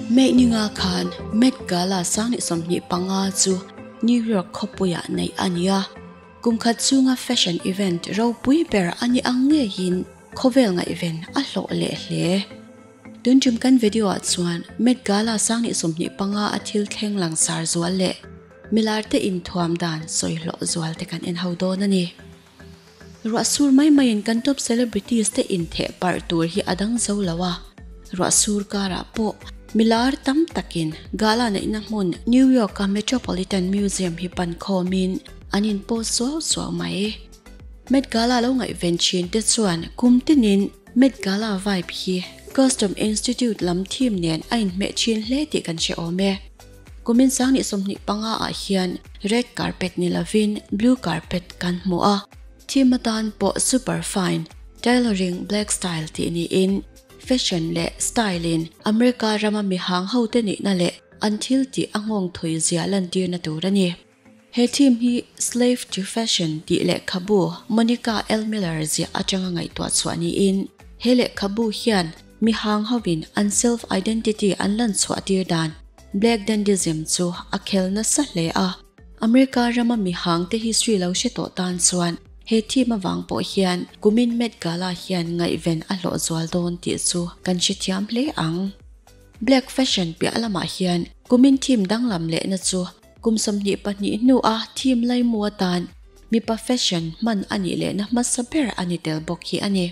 May ni nga khan Met Gala 2025 chu New York khawpuiah neih a ni a, kum khat chhunga fashion event ropui ber a ni ang ngeiin khawvel ngaihven a hlawh leh hle. Tun tum kan video ah chuan Met Gala 2025 a thil thleng langsar zual leh milar te inthuam dan sawi hlawh zual te kan en ho dawn a ni. Ruah sur mai maiin kan top celebrities te intheh parh tur hi a dang zo lo a, ruah sur karah pawh milar tam takin gala neihna hmun New York a Metropolitan Museum hi pan khawmin an in post suau suau mai. Met Gala lo ngaihven thin te chuan kum tinin Met Gala vibe hi Costume Institute lam theme nen a inhmeh thin hle tih kan hre awm e. Kumin 2025 ah hian red carpet ni lovin blue carpet kan hmu a, theme atan pawh super fine tailoring black style tih niin fashion leh style in America rama mihang hote nihna leh an thil tih a nghawng thui zia lantirna tur a ni. He theme hi Slave to Fashion tih lehkhabu Monica L. Miller ziah atanga ngaihtuah chhuah niin he lehkhabu hian mihang hovin an self identity an lan chhuah tir dan Black Dandism chu a khel nasa hle a. America rama mihang te history lo hre tawh tan chuan he theme avang pawh hian kumin Met Gala hian ngaihven a hlawh zual dawn tih chu kan hrethiam hle ang. Black fashion piah lamah hian kumin theme danglam lehna chu Kum 22 hnua theme laimu atan mipa fashion hman a nih lehna hmasa ber a ni tel bawk hi a ni.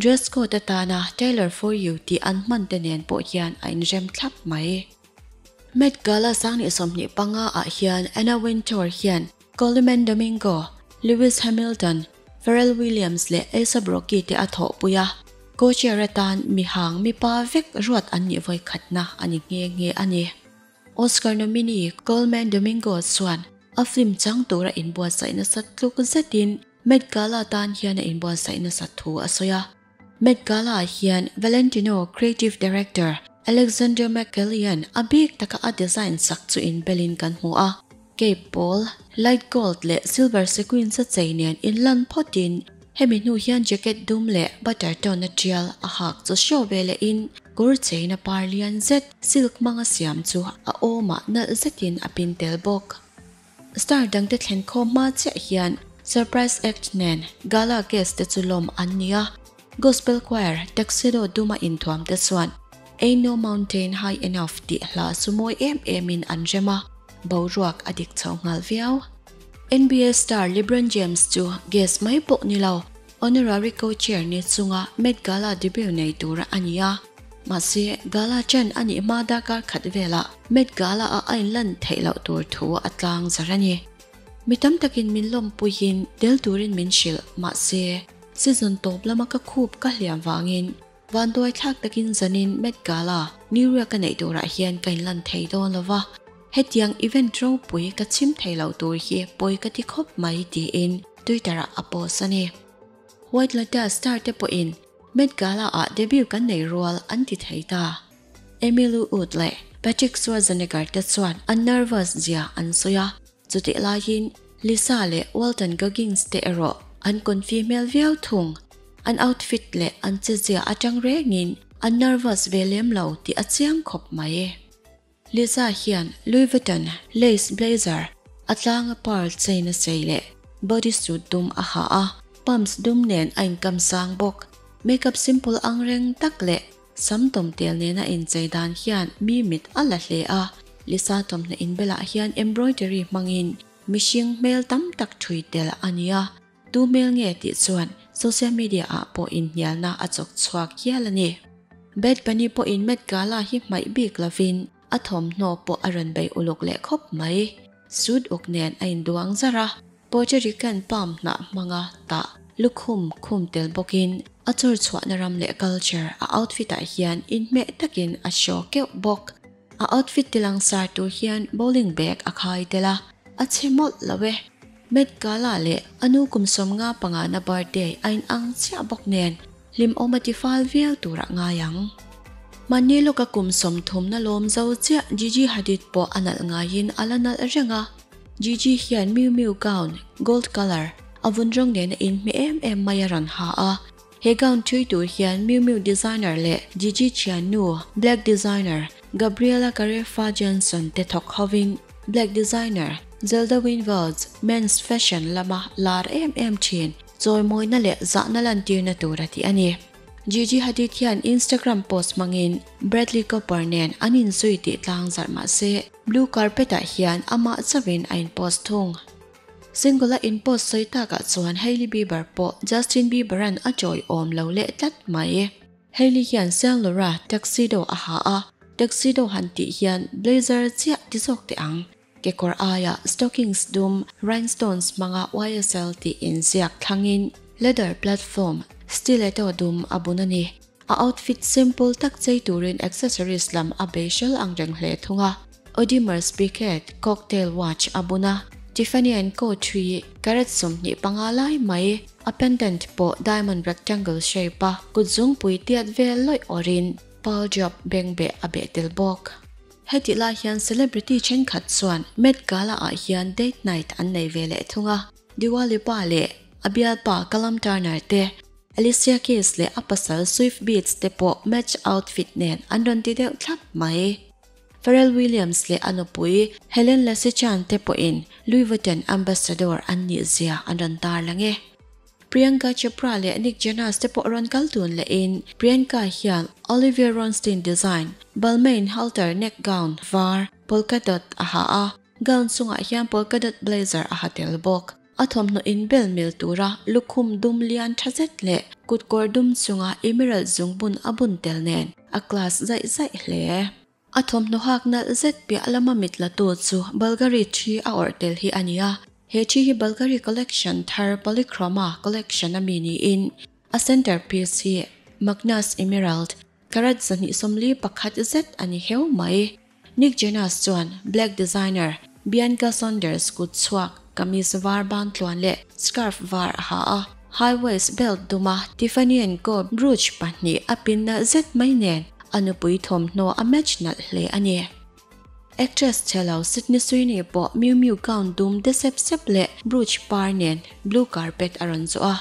Dress code atana Tailor for you tih an hman te nen pawh hian a inrem thlap mai. Met Gala 2025 ah hian Anna Wintour hian Coleman Domingo, Lewis Hamilton, Pharrell Williams leh A$AP Rocky te a thawhpui a, co-chair atan mihang mipa vek ruat an nih vawikhatna a ni nghe nghe a ni. Oscar nominee Colman Domingo chuan a film chang tura inbuatsaih nasa tluk zetin Met Gala tan hian a inbuatsaih nasa thu a sawi a. Met Gala ah hian Valentino creative director Alexander McCallion a bik taka a design sak chu inbelin kan hmu a. Cape pawl, light gold leh silver sequins a chei nen inlan phawtin hemi hnu hian jacket dum leh butter tone a tial a hak chu show ve lehin kawr cheina par lian zet silk hmanga siam chu a awmah nalh zetin a pin tel bawk. Star dangte thlen khawm hma chiah hian surprise act nen gala guest te chu lawm an ni a, gospel choir tuxedo duma inthuam te chuan Ain't no mountain high enough tih hla chu mawi em emin an rem a, boruak a dik chho nghal viau. NBA star LeBron James chu guest mai pawh ni lo, honorary co-chair ni chunga Met Gala debut nei tura a ni a. Mahse, gala chen a nih hma darkar khat velah Met Gala a a inlan theih loh tur thu a tlang zar a ni. Mi tam takin min lawmpuiin tel turin min hrilh, mahse, season tawp lama ka khup ka hliam vangin Vanduai thlak takin zanin Met Gala New York a neih turah hian ka inlan thei dawn lo va, hetiang event ropui ka chhim thei loh tur hi pawi ka ti khawp mai tiin Twitter ah a post a ni. White Lotus star te pawhin Met Gala ah debut kan nei rual an ti thei ta. Emmylou Wood leh Patrick Schwarzenegger te chuan an nervous zia an sawi a, chutih laiin Lisa leh Walton Goggins te erawh an confi hmel viau thung. An outfit leh an chezia atang rengin an nervous ve lem lo tih a chiang khawp mai. Lisa hian Louis Vuitton lace blazer, a tlanga pearl chain a chei leh body suit dum a ha a, pumps dum nen a inkam sang bawk. Makeup simple ang reng tak leh sam tawm tel nena inchei dan hian mi mit a la hle a, Lisa tawmhna inbelah hian embroidery hmangin mihring hmel tam tak thui tel a ni a. Tu hmel nge tih chuan social media ah pawh inhnialna a chawk chhuak hial a ni. Bad Bunny pawhin Met Gala hi hmaih bik lovin a thawmhnaw pawh a rawn bei uluk leh khawp mai. Suit uk nen a induang zar a, Puerto Rican palm hnah hmanga tah lukhum khum tel bawkin a chawr chhuahna ram leh culture a outfit ah hian inhmeh takin a show keuh bawk. A outfit tilangsar tur hian bowling bag a khai tel a, a chhe mawlh lo e. Met Gala leh a nu kum 55 na birthday a inang chiah bawk nen hlimawm a ti fal viau turah ngai ang. Mahni lawka kum 30 na lawm zo chiah Gigi Hadid pawh a nalh ngaiin a la nalh reng a. Gigi hian Miu Miu gown, gold colour, a vun rawng nena inhmeh em em mai a rawn ha a. He gown thui tur hian Miu Miu designer leh Gigi thiannu, black designer, Gabriella Karefa Johnson te thawk hovin Black designer Zelda Winward's men's fashion lama lar em em thin chawimawina leh zahna lantirna tur a ti a ni. Gigi Hadid hian Instagram post hmangin Bradley Cooper nen an inzui tih tlang zarh mah se blue carpet ah hian amah chauhin a inpost thung. Single a inpost sawi takah chuan Hailey Bieber pawh Justin Bieber-a'n a chawiawm lo leh tlat mai. Hailey hian Saint Laurent tuxedo a ha a, tuxedo han tih hian blazer chiah ti zawk teh ang. Kekawr aia stockings dum rhinestones hmanga YSL tih inziak thlangin leather platform stiletto dum a bun a ni. A outfit simple tak chei turin accessories lam a bei hrel ang reng hle thung a. Audemars Piguet cocktail watch a bun a, Tiffany and Co thi carat 25 lai mai, a pendant pawh diamond rectangle shape a kutzungpui tiat vel lawih awrhin pearl drop bengbeh a beh tel bawk. Hetih lai hian celebrity thenkhat chuan Met Gala ah hian date night an nei ve leh thung a, Dua Lipa leh a bialpa Callum Turner te, Alicia Keys leh a pasal Swizz Beatz te pawh match outfit nen an rawn ti deuh thlap mai. Pharrell Williams leh a nupui Helen Lasichanh te pawhin Louis Vuitton ambassador an nih zia an rawn tarlang e. Priyanka Chopra leh Nick Jonas te pawh rawn kal dun lehin Priyanka hian Olivier Ronstein design Balmain halter neck gown var polka dot a ha a, gown chungah hian polka dot blazer a ha tel bawk. A thawmhnaw inbel mil tura lukhum dum lian tha zet leh kutkawr dum chunga emerald zungbun a bun tel nen a class zaih zaih hle. A thawmhnaw hak nalh zet piah lama mit la tu chu Bulgari thi a awrh tel hi a ni a, he thi hi Bulgari collection thar Polychroma collection a mi niin a center piece hi Magnus Emerald carat 241 zet a ni heu mai. Nick Jonas chuan black designer Bianca Saunders kut chhuak kamis var ban tluan leh scarf var a ha a, high waist belt dum a Tiffany and Co brooch pahnih a pin nalh zet mai nen a nupui thawmhnaw a match nalh hle a ni. Actress chhelo Sydney Sweeney pawh Miu Miu gown dum de sep sep leh brooch par nen blue carpet a rawn zawh a.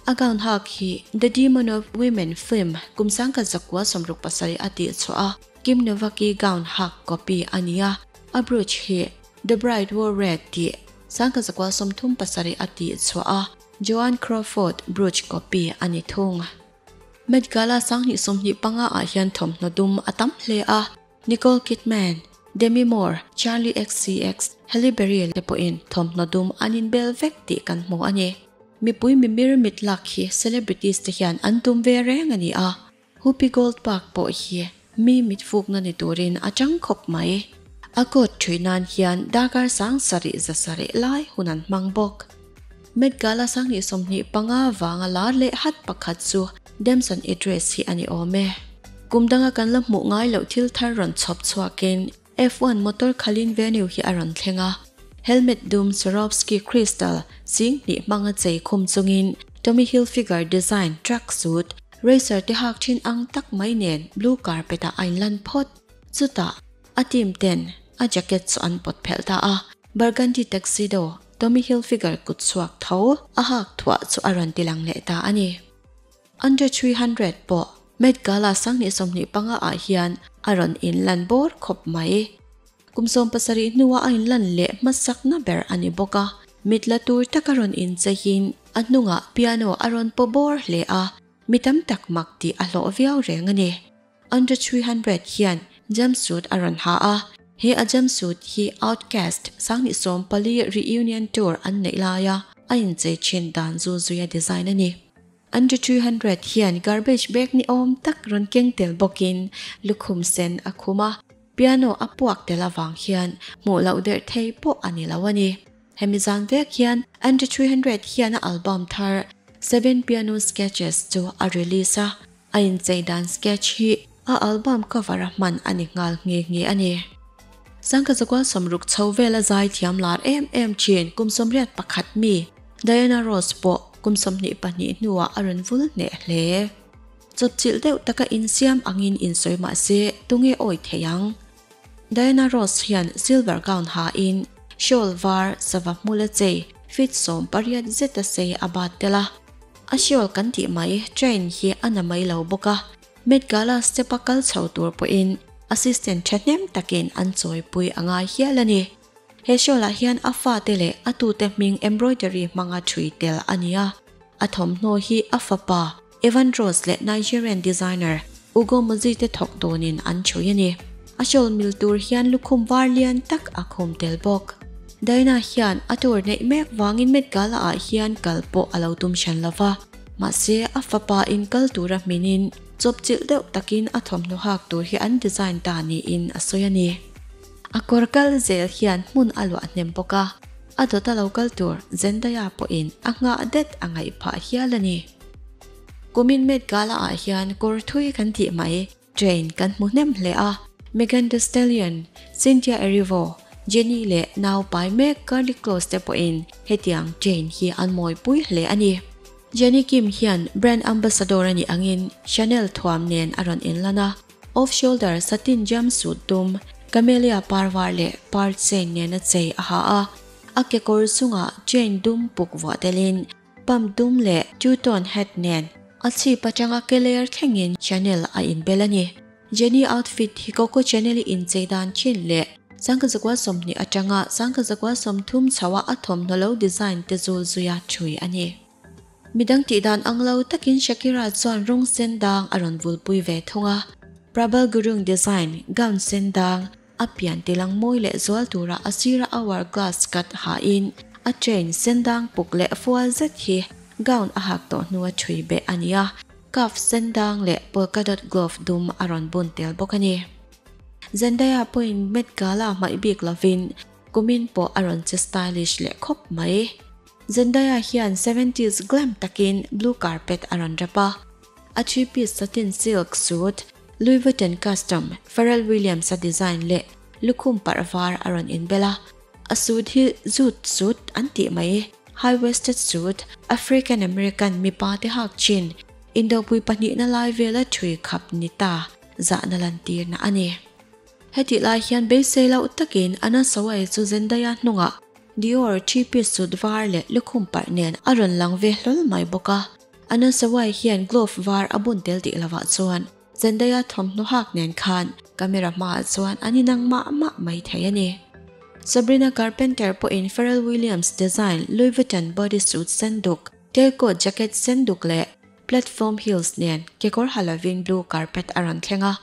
A gown hak hi The Demon of Women film kum 1967 a tih chhuah a Kim Novak-i gown hak copy a ni a, a brooch hi The Bride Wore Red tih 1937 a tih chhuah a Joan Crawford brooch copy a ni thung. Met Gala 2025 ah hian thawmhnaw dum a tam hle a, Nicole Kidman, Demi Moore, Charli XCX, Halle Berry te pawhin thawmhnaw dum an inbel vek tih kan hmu a ni. Mipui mimir mit lak hi celebrities te hian an tum ve reng a ni a, Whoopi Goldberg pawh hi mi mit fukna ni turin a chang khawp mai. A coat thui nan hian darkar 7700 lai hun an hmang bawk. Met Gala 2025 vanga lar leh hat pakhat chu Damson Idris hi a ni awm e. Kum danga kan la hmuh ngai loh thil thar rawn chhawp chhuakin F1 motor khalin venue hi a rawn thleng a. Helmet dum Swarovski crystal 2000 hmanga chei khum chungin Tommy Hilfiger design track suit racer te hak thin ang tak mai nen blue carpet ah a inlan phawt. Chutah a team ten a jacket chu an pawt phelh ta a, burgundy tuxedo Tommy Hilfiger kut chhuak tho a hak thuah chu a rawn tilang leh ta a ni. Under 300 pawh Met Gala 2025 ah hian a rawn inlan bawr khawp mai. Kum 17 hnuah a inlan leh hmasakna ber a ni bawk a, mit la tur taka rawn incheihin a hnungah piano a rawn paw bawr hle a, mi tam tak mak tih a hlawh viau reng a ni. Under 300 hian jumpsuit a rawn ha a, he a jumpsuit hi OutKast 2014 reunion tour an neih laia a inchei thin dan zu zuia design a ni. Under 300 hian garbage bag ni awm tak rawn keng tel bawkin lukhum sen a khum a, piano a puak tel avang hian hmuh loh der thei pawh a ni lo a ni. Hemi zan vek hian Andre 300 hian a album thar Seven Piano Sketches chu a release a, a inchei dan sketch hi a album cover a hman a ni nghal nghe nghe a ni. 1960 chho vela zai thiam lar em em thin kum 81 mi Diana Ross pawh kum 22 hnuah a rawn vul hneh hle. Chawpchilh deuh taka insiam angin insawi mah se tunge awi thei ang. Diana Ross hian silver gown hain shawl var sava hmula chei feet 18 zeta sei a bat tel a. A shawl kan tih mai train hi a na mai lo bawk a, Met Gala step a kal chho tur pawhin assistant thahnem takin an chawipui a ngai hial a ni. He shawl ah hian a fate leh a tute hming embroidery hmanga thui tel a ni a, a thawmhnaw hi a fapa Evan Rose leh Nigerian designer Ugo Mozie te thawk dawnin an thui a ni. A shawl mil tur hian lukhum var lian tak a khum tel bawk. Diana hian a tour neih mek vangin Met Gala ah hian kal pawh a lo tum hran lo va, mahse a fapa in kal tura hminin chawpchilh deuh takin a thawmhnaw hak tur hi an design ta niin a sawi a ni. A kawr kal zel hian hmun a luah hnem bawk a, a dawta lo kal tur Zendaya pawhin a nghah det a ngaih phah hial a ni. Kumin Met Gala ah hian kawr thui kan tih mai Train kan hmu hnem hle a, Megan Thee Stallion, Cynthia Erivo, Jennie leh nau pai mek Karlie Kloss te pawhin hetiang train hi an mawipui hle a ni. Jennie Kim hian brand ambassador a nih angin Chanel thuam nen a rawn inlan a, off-shoulder satin jumpsuit dum, camellia par var leh pearl chain nena chei a ha a, a kekawr chungah chain dum puk vuah telin Pump dum leh two-tone hat nen a chhip atanga keler thlengin Chanel a inbel a ni. Jennie outfit hi Coco Chanel-i inchei dan thin leh sangkazakua 20 atanga sangkazakua 30 chhoa a thawmhnaw lo design te zul zuia thui a ni. Midang tih dan ang lo takin Shakira chuan rawng sen dang a rawn vulpui ve thung a. Prabal Gurung design gown sen dang A pian tilang mawi leh zual tura a sira hour glass cut hain a chain sendang puk leh fual zet hi gown a hak tawh hnua thui beh a ni a, cuff sendang leh polka dot glove dum a rawn bun tel bawk a ni. Zendaya pawhin Met Gala hmaih bik lovin kumin pawh a rawn che stylish leh khawp mai. Zendaya hian seventies glam takin blue carpet a rawn rap a, a three-piece satin silk suit Louis Vuitton Custom, Pharrell Williams-a design leh lukhum parh var a rawn inbel a. A suit hi zoot suit an tih mai, high-waisted suit, African American mipa te hak chin, indopui pahnihna lai vela thui khap ni ta zahna lantirna a ni. Hetih lai hian beisei loh takin Anna Sawai chu Zendaya hnungah Dior three-piece suit var leh lukhum parh nen a rawn lang ve hlawl mai bawk a. Anna Sawai hian glove var a bun tel tih lovah chuan Zendaya thawmhnaw hak nen khan camera hmaah chuan an inang mah mah mai thei a ni. Sabrina Carpenter pawhin Pharrell Williams design Louis Vuitton bodysuit sen duk, tailcoat jacket sen duk leh platform heels nen kekawr ha lovin blue carpet a rawn thleng a.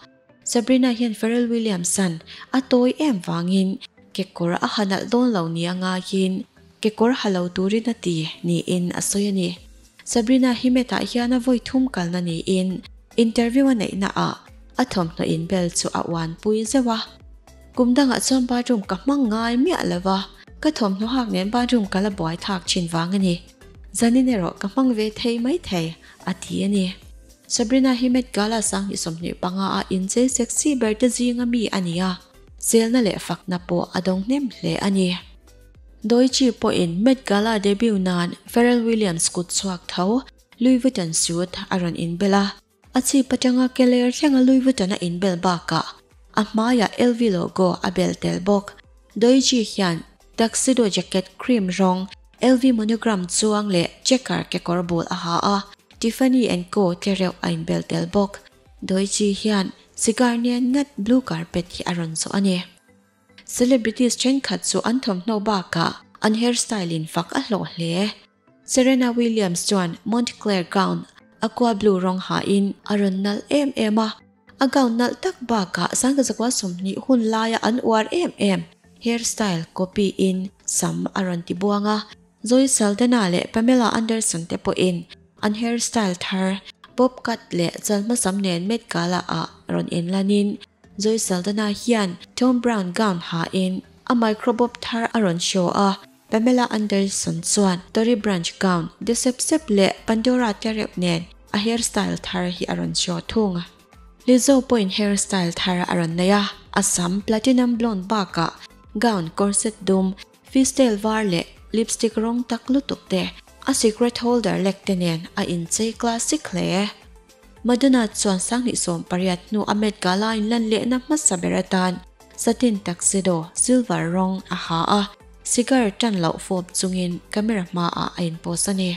Sabrina hian Pharrell Williams-a'n a tawi em vangin kekawr a ha nalh dawn lo nia ngaiin kekawr ha lo turin a ti niin a sawi a ni. Sabrina hi Met-ah hian a vawi thum kalna niin interview a neihna ah a thawmhnaw inbel chu a uanpui zeuh a. Kum dangah chuan bathroom ka hmang ngai miah lo va, ka thawmhnaw hak nen bathroom ka la buai thak thin vang a ni. Zanin erawh ka hmang ve thei mai thei, a ti a ni. Sabrina hi Met Gala 2025 a inchei sexy ber te zinga mi a ni a, selna leh fakna pawh a dawng hnem hle a ni. Doichi pawhin Met Gala debut nan Pharrell Williams kut chhuak tho Louis Vuitton suit a rawn inbel a, a chhip atanga keler thlenga Louis Vuitton a inbel bakah a hmaiah LV logo a bel tel bawk. Doichi hian tuxedo jacket cream rawng, LV monogram chuang leh checker kekawr bul a ha a, Tiffany and Co tle reuh a inbel tel bawk. Doichi hian cigar nen ngat blue carpet hi a rawn zawh a ni. Celebrities thenkhat chu an thawmhnaw bakah an hairstyle in fak a hlawh hle. Serena Williams chuan Montclair gown aqua blue rawng hain a rawn nalh em em a, a gown nalh tak bakah sangkazakua 20 hun laia an uar em em hairstyle copy in sam a rawn ti buang a, Zoe Saldana leh Pamela Anderson te pawhin an hairstyle thar bob cut leh chalhma sam nen Met Gala ah rawn inlanin Zoe Saldana hian Thom Browne gown hain a micro bob thar a rawn show a, Pamela Anderson chuan Tory Branch gown de sep sep leh Pandora te reuh nen a hairstyle thar hi a rawn show thung. Lizzo pawhin hairstyle thar a rawn nei a, a sam platinum blonde bakah gown corset dum, fishtail var leh lipstick rawng tak lutuk te, a cigarette holder lek te nen a inchei classic hle. Madonna chuan 2018 hnu a Met Gala inlan lehna hmasa ber atan satin tuxedo silver rawng a ha a, cigar tan loh fawp chungin camera hmaah a inpost a ni.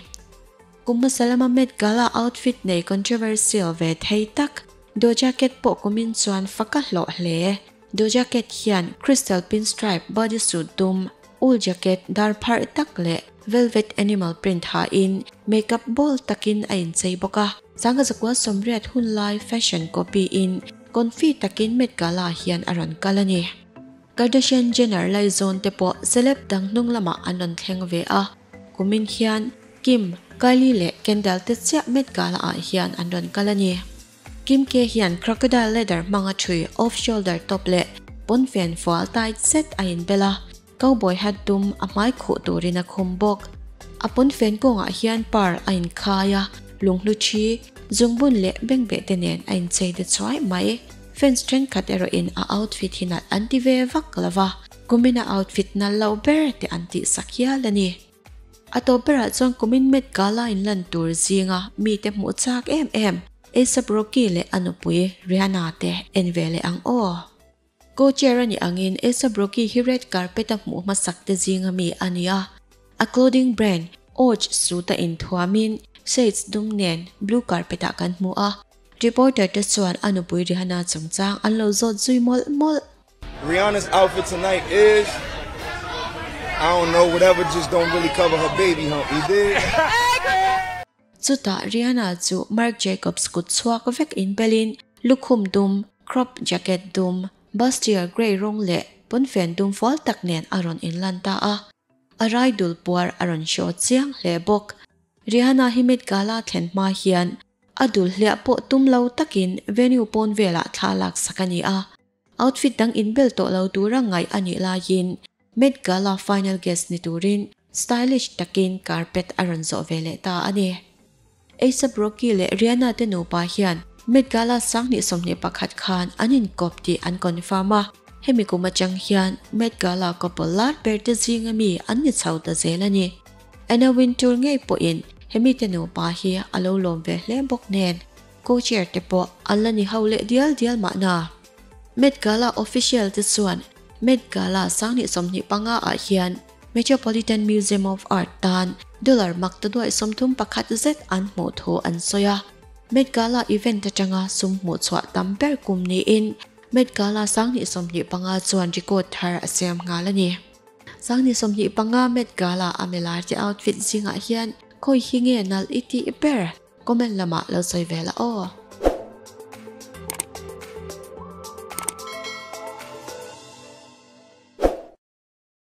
Kum hmasa lama Met Gala outfit nei controversial ve thei tak. Doja Cat pawh kumin chuan fak a hlawh hle. Doja Cat hian crystal pinstripe bodysuit dum, wool jacket dar pharh tak leh velvet animal print hain makeup bold takin a inchei bawk a. Sangha zakua 80 hunlai fashion copy in confi takin Met Gala hian a rawn kal a ni. Kardashian Jenner laizawn te pawh celeb dang hnung lamah an rawn thleng ve a. Kumin hian Kim, Kylie leh Kendall te chiah Met Gala ah hian an rawn kal a ni. Kim K hian crocodile leather hmanga thui off shoulder top leh pawnfen fual tight zet a inbel a, cowboy hat dum a hmai khuh turin a khum bawk. A pawnfen kawngah hian pearl a inkhai a, lunghlu thi, zungbun leh bengbeh te nen a inchei de chuai mai. Fans thenkhat erawhin a outfit hi nalh an ti ve vak lo va, kumin a outfit nalh loh ber te an tihsak hial a ni. A tawp berah chuan kumin Met Gala inlan tur zinga mite hmuh chak em em ASAP Rocky leh a nupui Rihanna te en ve leh ang aw. Co-chair a nih angin ASAP Rocky hi red carpet a hmuh hmasak te zinga mi a ni a. A clothing brand Och suit a inthuamin shades dum nen blue carpet ah kan hmu a. Reporter te chuan a nupui Rihanna chungchang an lo zawt zui mawlh mawlh. Rihanna's outfit tonight is I don't know whatever just don't really cover her baby hump you dig. Chutah Rihanna chu Marc Jacobs kut chhuak vek inbelin lukhum dum, crop jacket dum, bustier grey rawng leh pawnfen dum fual tak nen a rawn inlan ta a. A rai dul puar a rawn show chiang hle bawk. Rihanna hi Met Gala thlen hma hian a dul hliah pawh tum lo takin venue pawn velah thla laksak a ni a. Outfit dang inbel tawh lo tura ngaih a nih laiin Met Gala final guest ni turin stylish takin carpet a rawn zawh ve leh ta a ni. ASAP Rocky leh Rihanna te nupa hian Met Gala 2021 khan an inkawp tih an confirm a, hemi kum atang hian Met Gala couple lar ber te zinga mi an ni chho ta zel a ni. Anna Wintour ngei pawhin hemi te nupa hi a lo lawm ve hle bawk nen. Co-chair te pawh an la ni ho leh dial dial mahna. Met Gala official te chuan Met Gala 2025 ah hian Metropolitan Museum of Art tan dollar maktaduai 31 zet an hmuh thu an sawi a. Met Gala event atanga sum hmuh chhuah tam ber kum niin Met Gala 2025 chuan record thar a siam nghal a ni. 2025 Met Gala a milar te outfit zingah hian khawi hi nge nalh i tih ber? Comment lamah lo sawi ve la aw.